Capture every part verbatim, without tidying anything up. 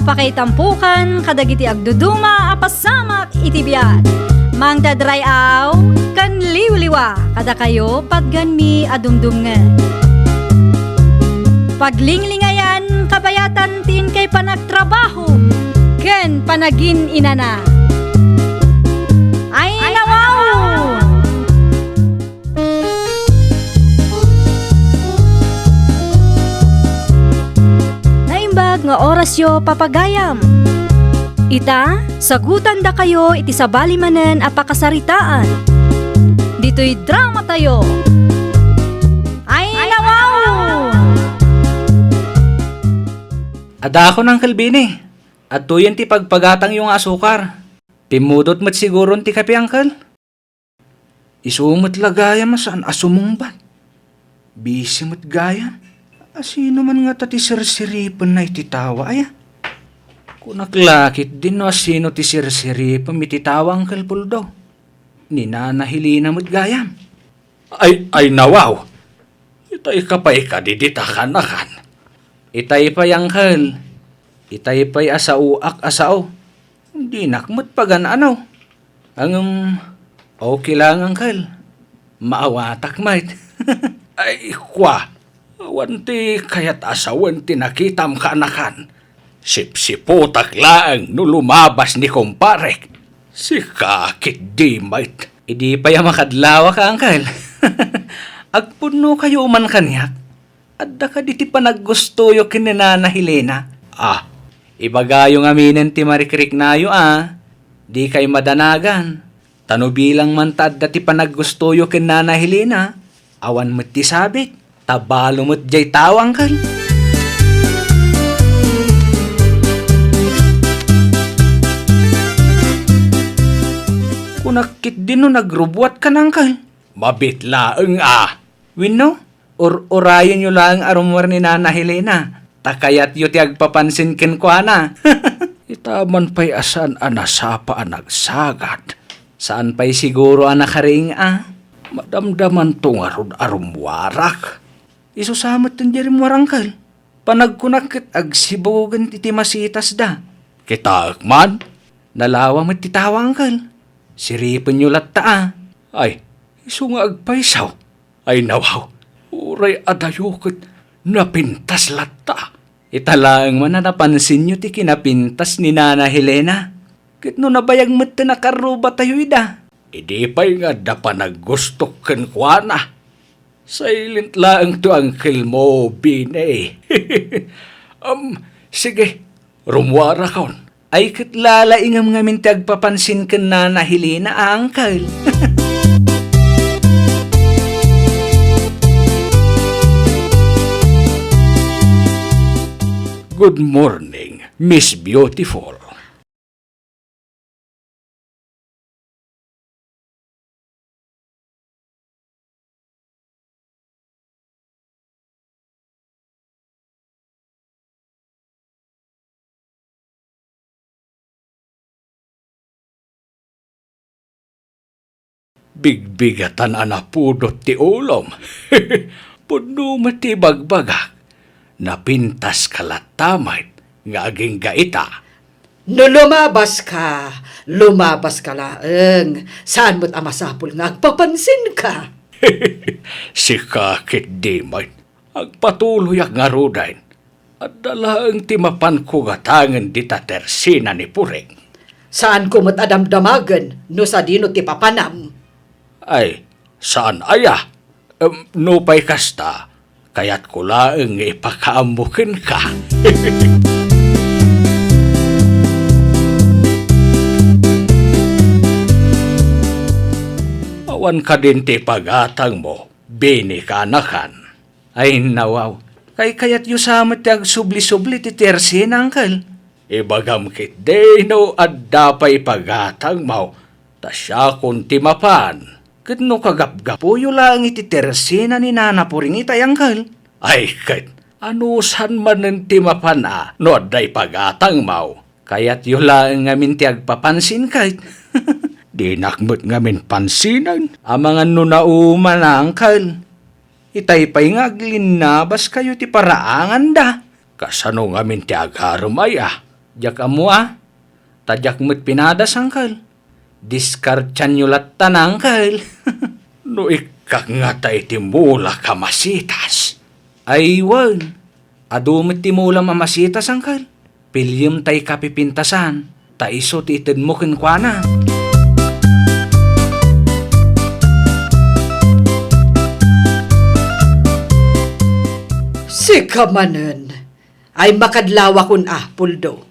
Pakaitampokan kadagiti agduduma a pasamak iti biag. Mangted ray-aw ken liwliwa kadakayo patganmi a dumdumngeg. Paglinglingayan kabayatan ti inkay panagtrabaho ken panagin-inana. Ay, nawaw! Naimbag nga orasyo, papagayam. Ita, sagutandakayo iti sabali manen a pakasaritaan. Ditoy dramatayo. Ay, nawaw! Adakon, Uncle Benny. Adtoyen ti pagpagatangyo nga asukar. Pimmudot met siguron ti kape, Uncle? Isu met la gayam a saan a sumungbat. Busy met gayam. Asino man ngata ti sirsiripenna iti tawa, aya? Kunak la ketdin no asino ti sirsiripem iti tawa, Uncle Poldo. Ni Nana Helena met gayam. Ay, ay, nawaw. Itay ka pay kadi dita kan-akan. Itay pay, Uncle. Itay pay a saoak a sao. Dinak met pagan-ano. Ngem, okay lang, Uncle. Maawatak met. Ay, kua, awan ti kayat a sawen ti nakitam kan-akan. Sipsiputak laeng no lumabas ni kumparek. Sika ketdi met. Idi pay a makadlawak, Uncle. Agpunnokayo man kaniak. Adda kadi ti panaggustoyo ken ni Nana Helena? Ah, ibagayo ngaminen ti marikriknayo a dikay madanagan. Ta no bilang man ta adda ti panaggustoyo ken Nana Helena, awan met ti sabit, ta balo met jay tawa, Uncle. Kunak ketdin no nagrubbuatkan, Uncle. Mabiit laeng a. Wenno, ur-urayenyo laeng a rummuar ni Nana Helena, ta kayatyo ti agpapansin kenkuana. Ita man pay a saan a nasapa a nagsagat. Saan pay siguro a nakariing a. Madamdamanto ngarud a rummuarak. Isu sa met ti rimmuar, Uncle. Panagkunak ket agsibugen iti masitasda. Kitaek man. Nalawa met ti tawa, Uncle. Siripenyo latta a. Ay, isu nga agpayso. Ay, nawaw, uray adayo ket napintas latta. Ita laeng man a napansinyo ti kinapintas ni Nana Helena. Ket no nabayag met ti nakarrubatayo ida. Idi pay nga adda panaggustok kenkuana. Silent laeng ti uncle mo, Bini. Am, sige, rummuarakon. Ay, ket lalaingem ngamin ti agpapansin ken Nana Helena a uncle. Good morning, Miss Beautiful. Bigbigatan a napudot ti ulom. Pudno met ti ibagbagak. Napintaska latta met nga agingga ita. No lumabaska, lumabaska laeng. Saan met a masapul nga agpapansinka. Sika ketdi met. Agpatuloyak ngaruden. Adda laeng ti mapanko gatangen dita tersina ni Puring. Saanko met a damdamagen no sadino ti papanam. Ay, saan aya? Em, nupay kasta, kayatko laeng nga ipakaammo kenka. Awan kadin ti pagatangmo, Bini, kanakan. Ay, nawaw. Kaykayatyo sa met ti agsubli-subli ti tersina, uncle. Ibagam ketdi no adda pay pagatangmo, ta siakon ti mapan. Ket no kagapgapuyo laeng iti tersina ni Nana Puring itay, uncle. Ay, ket, anusan manen ti mapan a no adda ipagatangmo? Kayatyo laeng ngamin ti agpapansin ket. Dinak met ngamin pansinen. Amangan no nauman a, uncle. Itay pay nga aglinnabaskayo ti paraanganda. Kasano ngamin ti agarem aya? Diak ammo a, ta diak met pinadas, Uncle. Diskartianyo latta na, Uncle. No ikkak ngata iti mulak a masitas. Ay, wen. Adu met ti mulam a masitas, Uncle. Piliem ta ika pipintasan, ta isu ti itedmo kenkuana. Sika manen, ay makadlawakon a, Puldo.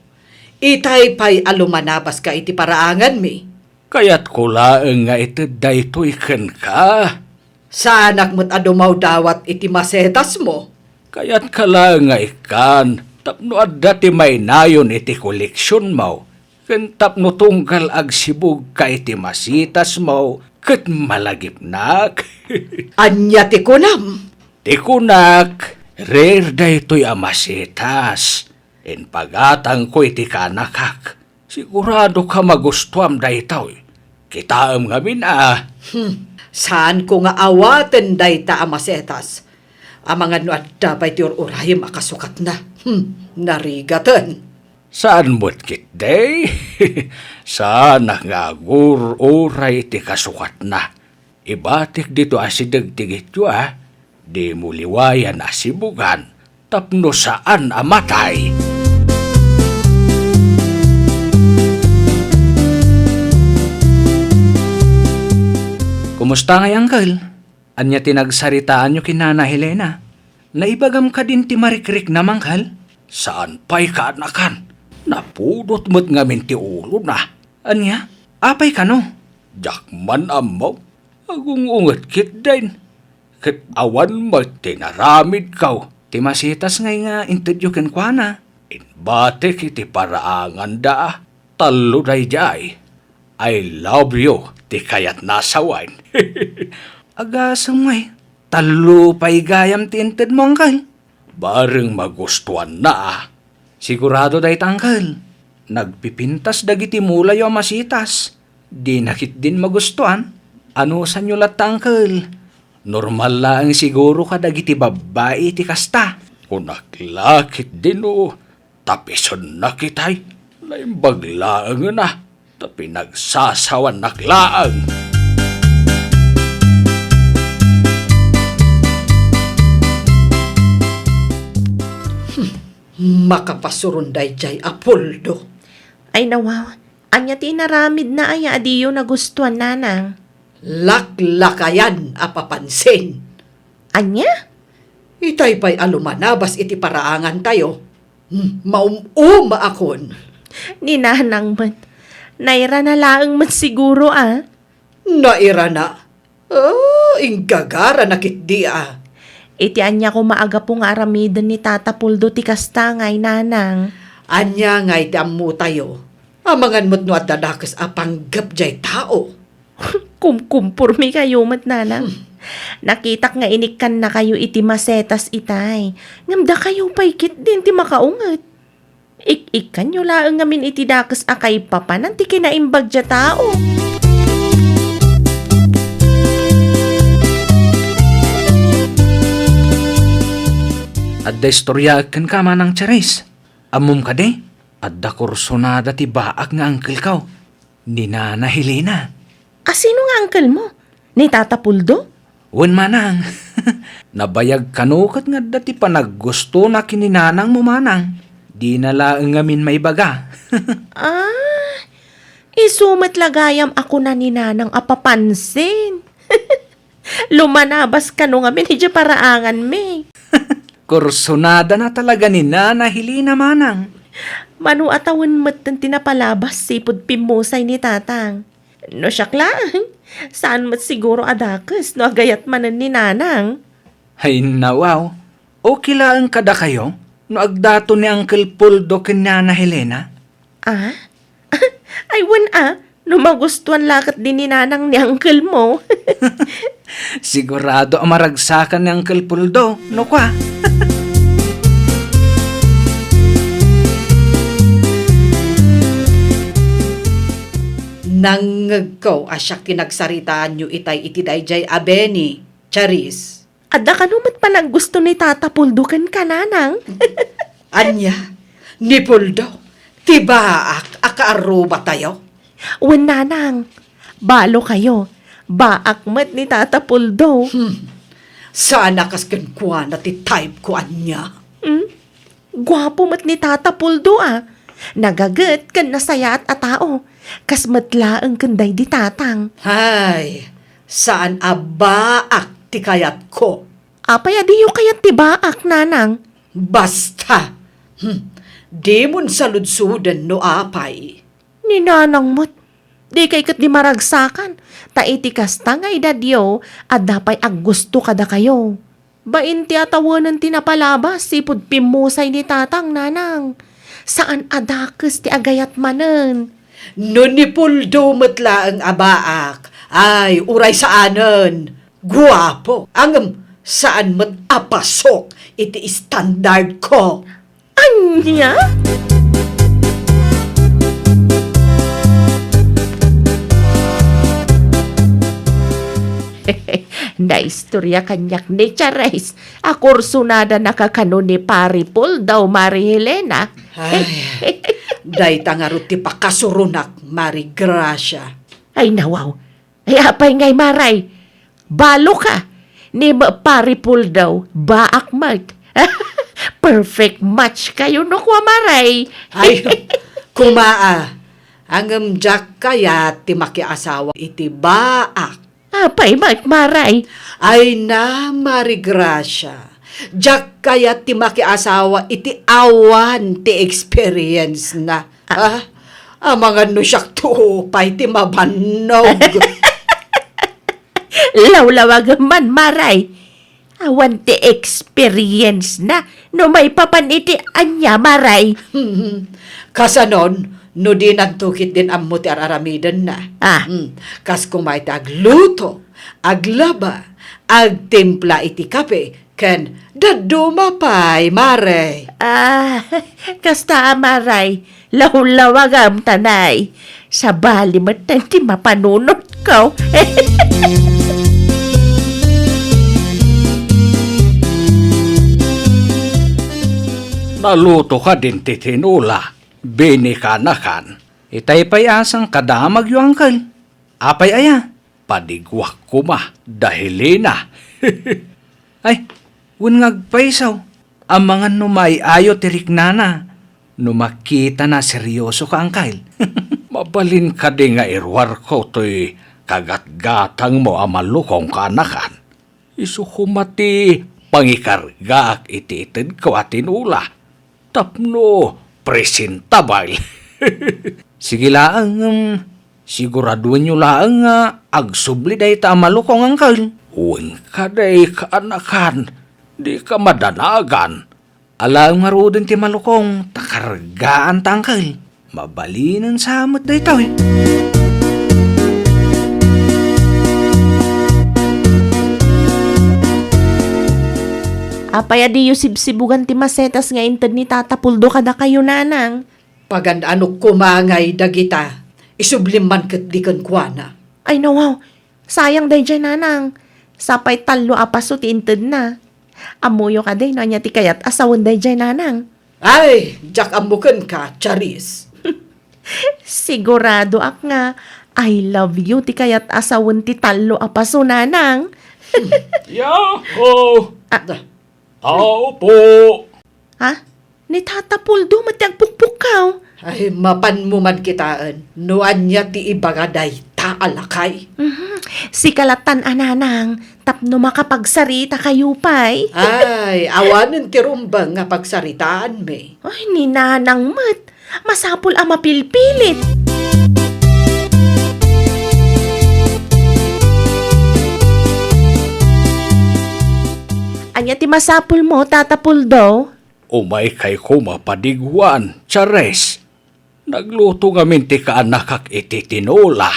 Itay pay a lumanabaska iti paraanganmi. Kayatko laeng nga ited daytoy kenka. Saanak met a dumawdawat iti masetasmo. Kayatka laeng nga ikkan tapno adda ti mainayon iti koleksionmo, ken tapno tunggal agsibugka iti masitasmo ket malagipnak. Ania ti kunam? Ti kunak, rare daytoy a masitas. Impagatangko iti kaanakak. Siguradoka magustuam daytoy. Kitaem ngamin a. Hmm, saanko nga awaten dayta a masetas. Amangan no adda pay ti ur-urayem a kasukatna. Hmm, narigaten. Saan met ketdi? Saanak nga agur-uray iti kasukatna. Ibatik dito asideg ti gityo a, dimo liwayan a sibugan tapno saan a matay. Kumusta ngay, Uncle? Ania ti nagsaritaanyo ken Nana Helena? Naibagam kadin ti marikriknam, Uncle? Saan pay kaanakan. Napudot met ngamin ti ulona. Ania? Apay kano? Diak man ammo. Agung-unget ketdin. Ket awan met ti naramidko. Ti masitas ngay nga intedyo kenkuana. Imbatik iti paraanganda a tallo daydiay. I love you ti kayatna a sawen. Agasem ngay, tallo pay gayam ti intedmo, Uncle. Bareng magustuanna a. Sigurado dayta, Uncle. Nagpipintas dagiti mulayo a masitas. Dina ketdin magustuan. Anusanyo latta, Uncle? Normal laeng siguro kadagiti babbai ti kasta. Kunak la ketdin no tapisennak itay. Naimbag laengen a. Ta pinagsasawannak laeng. Hmm, makapasuron daydiay a Puldo. Ay, nawaw. Ania ti inaramidna aya a diyo nagustuan, Nanang? Laklakayan a papansin. Ania? Itay pay a lumanabas iti paraangantayo. Hmm, maum-umaakon. Ni Nanang met. Nairana laeng met siguro a. Nairana? Oh, inggagarana ketdi a. Iti ania koma a gapu nga aramiden ni Tata Puldo ti kasta ngay, Nanang? Ania ngay ti ammotayo? Amangan met no adda dakes a panggep diay tao. Kumkumpormekayo met, Nanang. Hmm. Nakitak nga inikkannakayo iti masetas itay. Ngem dakayo pay ketdin ti makaunget. Ik-ikkanyo laeng ngamin iti dakes a kaipapanan ti kinaimbag diay tao. Adda istoryaek kenka, Manang Charis. Ammom kadi, adda kursonada ti baak nga angkelko. Ni Nana Helena. A sino nga angkelmo? Ni Tata Puldo? Wen, Manang. Nabayag kano ket nga adda ti panaggustona ken ni Nanangmo, Manang. Dina laeng ngamin maibaga. Ah, isu met la gayam a kuna ni Nanang a papansin. Lumanabas kano ngamin idiay paraanganmi. Kursonadana talaga ni Nana Helena, Manang. Mano a tawen metten ti napalabas sipud pimmusay ni Tatang. No siak laeng, saan met siguro a dakes no agayat manen ni Nanang. Ay, nawaw. Okay laeng kadakayo no agdaton ni Uncle Puldo ken Nana Helena? Ah? Ay, wen a, no magustuan la ketdi ni Nanang ni uncle mo. Sigurado a maragsakan ni Uncle Puldo, no kua? Nangngegko a siak ti nagsaritaanyo itay iti daydiay a Benny, Charis. Adda kano met panaggusto ni Tata Puldo kenka, Nanang? Ania? Ni Puldo? Ti baak a kaarrubatayo? Wen, nanang. Balo kayo. Baak met ni Tata Puldo. Hmm. Saan a kas kenkuana ti type ko ania. Hmm? Guapo met ni Tata Puldo a. Nagaget ken nasayaat a tao. Kas met laeng ken daydi tatang. Hay, saan a baak ti kayatko. Apay a diyo kayat ti baak, nanang? Basta! Hmm. Dimon saludsoden no apay. Ni nanang met, dikay ketdi maragsakan, ta iti kasta nga edadyo, adda pay aggusto kadakayo. Bain ti atawenen ti napalabas, sipud pimmusay ni tatang, nanang. Saan a dakes ti agayat manen. No ni Puldo met laeng a baak, ay, uray saanen. Guapo, ngem saan met a pasok iti standard ko. Ania? Naistorya kaniak ni Charis a kursunada na kakano ni Pari Puldo, Mari Helena. Ay, dayta ngarud ti pakasuronak, Mari Gracia. Ay, nawaw. Ay, apay ngay, Maray? Balo ka. Ni ma-, Pari Puldo, baak met. Perfect match kayo no kua, Maray. Ay, kumaa. Ngem diak kayat ti makiasawa iti baak. Apay met, Maray? Ay na, Mari Gracia. Diak kayat ti makiasawa iti awan ti experience na. Ah. Ah, amangan no siak to pay ti mabannog. Lawlawagem man, Maray. Awan ti experience na no maipapan iti ania, Maray. Kasanon, no dinanto ketdin ammo ti ar-aramidenna. Ah. Hmm. Kas koma iti agluto, aglaba, agtimpla iti kape, ken dadduma pay, Mare. Ah, kasta a, Maray. Lawlawagam, tanay. Sabali met ti mapanunotko. Naluto kadin ti tinola, bini kaanakan. Itay pay a sangkadamagyo, angkel. Apay aya? Padiguak koma da Helena. Ay, wen nga agpayso, amangan no maay-ayo ti riknana, no makitana seryoso ka, angkel. Mabalin kadi nga iruarko toy kagatgatangmo a malukong kaanakan? Isu koma ti pangikargaak iti itedko a tinola tapno presentable. Sige laeng, em, siguraduenyo laeng nga agsubli dayta a malukong, angkel. Wen kadi, kaanakan, dika madanagan. Alaem ngaruden ti malukong, ta kargaanta, angkel. Mabalinen sa met daytoy. Apay a diyo sibsibugan ti masetas nga inted ni Tata Puldo kadakayo, nanang? Pagan-anok koma ngay dagita, isublim man ketdi kenkuana. Ay, nawaw, sayang daydiay, nanang. Sapay tallo a paso ti intedna. Ammoyo kadi no ania ti kayat a sawen daydiay, nanang? Ay, diak ammo kenka, Charis. Siguradoak nga I love you ti kayat a sawen ti tallo a paso, nanang. Yahoo! Ah. Tao po! Ha? Ni Tata Puldo met ti agpukpukkaw. Ay, mapanmo man kitaen no ania ti ibaga dayta a lakay. Mhm. Sika lattan a, nanang, tapno makapagsarita kayo pay. Ay, awanen ti rumbeng nga pagsaritaanmi. Ay, ni nanang met. Masapul a mapilpilit. Ania ti masapulmo, Tata Puldo? Umaykay koma padiguan, Charis. Nagluto ngamin ti kaanakak iti tinola.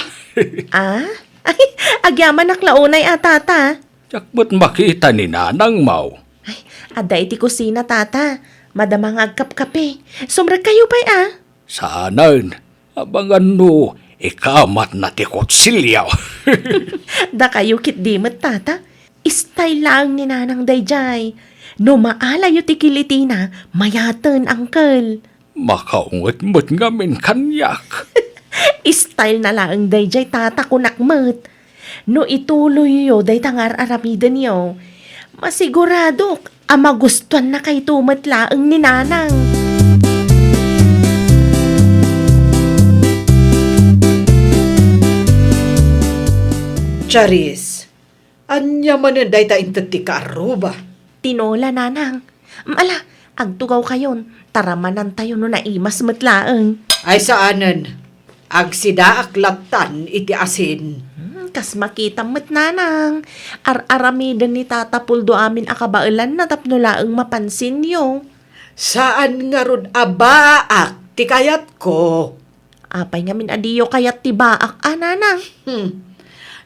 Ah? Ay, agyamanak la unay a, Tata. Diak met makita ni nanangmo. Ay, adda iti kusina, Tata. Madama nga agkapkape. Sumrekkayo pay a. Saanen, amangan no ikamatna ti kutsilio. Dakayo ketdi met, Tata. Style laeng ni nanang daydiay. No maalayo ti kilitina, mayaten, angkel. Makaunget met ngamin kaniak. Style na laeng daydiay, tata, kunak met. No ituloyyo dayta nga ar-aramidenyo, masiguradok a magustuannakayto met laeng ni Nanang. Charis, ania manen dayta inted ti kaarruba? Tinola, Nanang. Ala, agtugawkayon, taramanantayo no naimas met laeng. Ay, saanen. Agsidaak lattan iti asin. Hmm, kas makitam met, Nanang. Ar-aramiden ni Tata Puldo amin a kabaelanna tapno laeng mapansinyo. Saan ngarud a baak ti kayatko. Apay ngamin a diyo kayat ti baak a, Nanang? Hmm.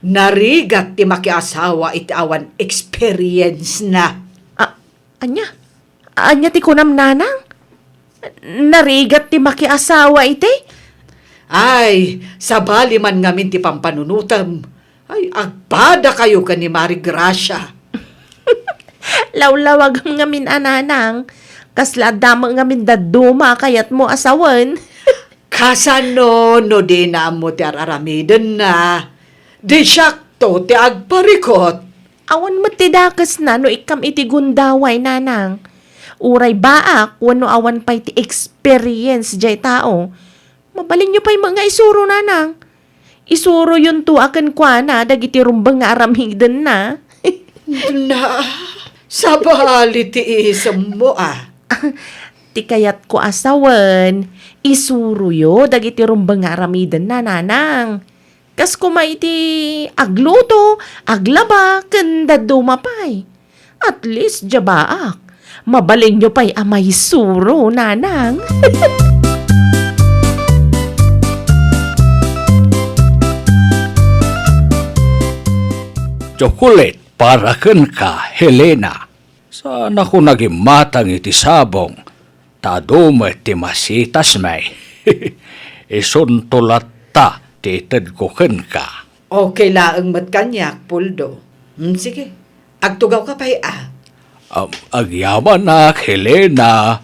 Narigat ti makiasawa iti awan experience na. A-, ania? Ania ti kunam, Nanang? Narigat ti makiasawa iti? Ay, sabali man ngamin ti pampanunotem. Ay, agpadakayo ken ni Mari Gracia. Lawlawagam ngamin a, Nanang. Kasla adda met ngamin dadduma a kayatmo a sawen. Kasano no dina ammo ti ar-aramidenna? Di siakto ti agparikot. Awan met ti dakesna no ikkam iti gundaway, Nanang. Uray baak wenno awan pay ti experience diay tao, mabalinyo pay met nga isuro, Nanang. Isuroyonto a kenkuana dagiti rumbeng nga aramidenna. Na, sabali ti isemmo a. Ti kayatko a sawen, isuroyo dagiti rumbeng nga aramidenna, Nanang. Kas koma iti agluto, aglaba, ken dadduma pay. At least, diay baak, mabalinyo pay a maisuro, Nanang. Chocolate para kenka, Helena. Saanko nagimmatang iti sabong, ta adu met ti masitasmi. Isunto latta ti itedko kenka. Okay laeng met kaniak, Puldo. Hmm, sige. Agtugawka pay a. Am, agyamanak, Helena.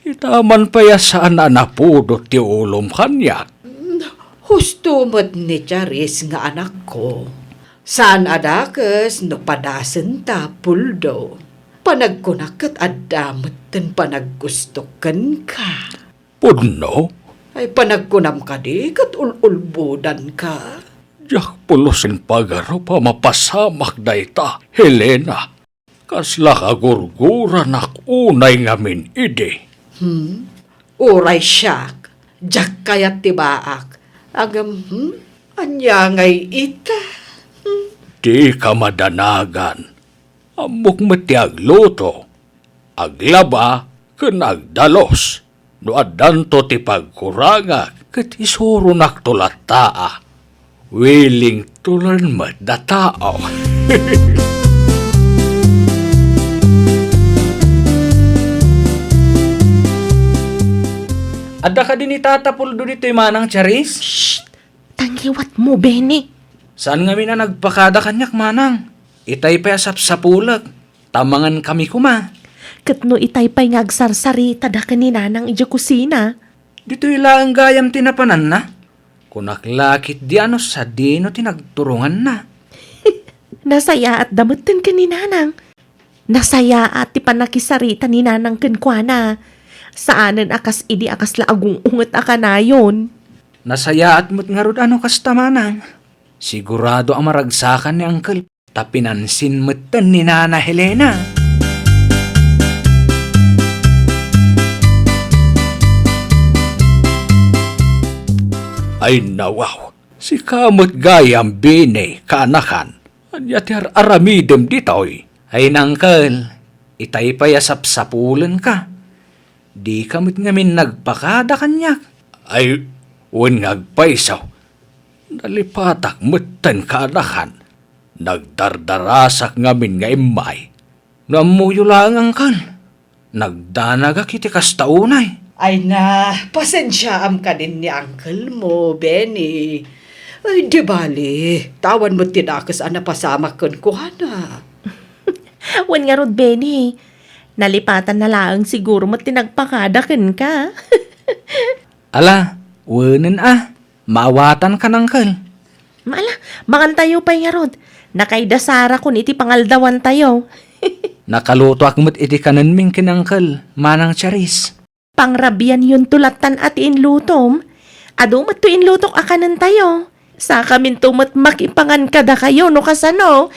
Ita man pay a saan a napudot ti ulom kaniak. Hmm, husto met ni Charis nga anakko. Saan a dakes no padasenta, Puldo. Panagkunak ket adda metten panaggusto kenka. Pudno? Ay, panagkunam kadi ket ul-ulbodanka. Diak pulos ken pagarup a mapasamak dayta, Helena. Kasla kagurguranak unay ngamin idi. Hmm? Uray siak, diak kayat ti baak. Ngem, hmm? Ania ngay ita? Hmm? Dika madanagan. Ammok met ti agluto, aglaba, ken agdalus. No addanto ti pagkurangak, ket isuronakto latta a. Willing to learn met da tao. Adda kadi ni Tata Puldo ditoy, Manang Charis? Shh! Tangiwatmo, Benny. Saan ngamin a nagpakada kaniak, Manang. Itay pay a sapsapulek. Ta mangankami koma. Ket no itay pay nga agsarsaritada ken ni Nanang idiay kusina? Ditoy laeng gayam ti napananna. Kunak la ketdi a no sadino ti nagturonganna. Nasayaatda metten ken ni Nanang. Nasayaat ti pannakisarita ni Nanang kenkuana. Saanen a kas idi a kasla agung-unget a kanayon. Nasayaat met ngarud a no kasta, Manang. Sigurado a maragsakan ni Uncle. Ta pinansin metten ni Nana Helena. Ay, nawaw, sika met gayam, Benny, kaanakan. Ania ti ar-aramidem ditoy? Ay, Uncle, itay pay a sapsapulenka. Dika met ngamin nagpakada kaniak. Ay, wen nga agpayso, nalipatak metten kaanakan. Nagdardarasak ngamin nga immay. No ammoyo laeng, Uncle, nagdanagak iti kasta unay. Ay na, pasensiaam kadin ni uncle mo, Benny. Ay, di bali, ta awan met ti dakes a napasamak kenkuana. Wen ngarud, Benny, nalipatanna laeng siguro met ti nagpakada kenka. Ala, wenen a. Maawatankan, Uncle. Ala, mangantayo pay ngarud. Nakaidasarakon iti pangaldawantayo. Nakalutoak met iti kanenmi ken Uncle, Manang Charis. Pangrabianyonto lattan a ti inlutom. Adu met toy inlutok a kanentayo. Sakaminto met makipangan kadakayo no kasano.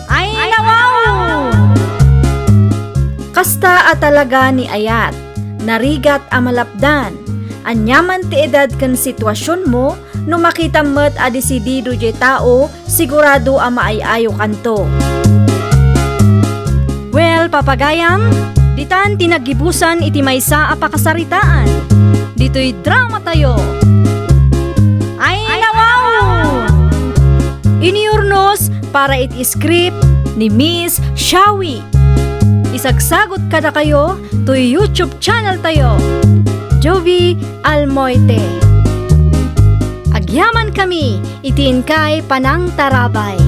Ay, nawaw! Kasta a talaga ni ayat, narigat a malapdan. Aniaman ti edad ken situasionmo, no makitam met a desidido diay tao, sigurado a maay-ayokanto. Well, papagayam, ditan ti naggibusan iti maysa a pakasaritaan. Ditoy dramatayo. Ay, nawaw! Inurnos para iti script ni Miss Shawi. Isagsagut kadakayo toy YouTube channel tayo, Jovi Almoite. Agyamankami iti inkay panangtarabay.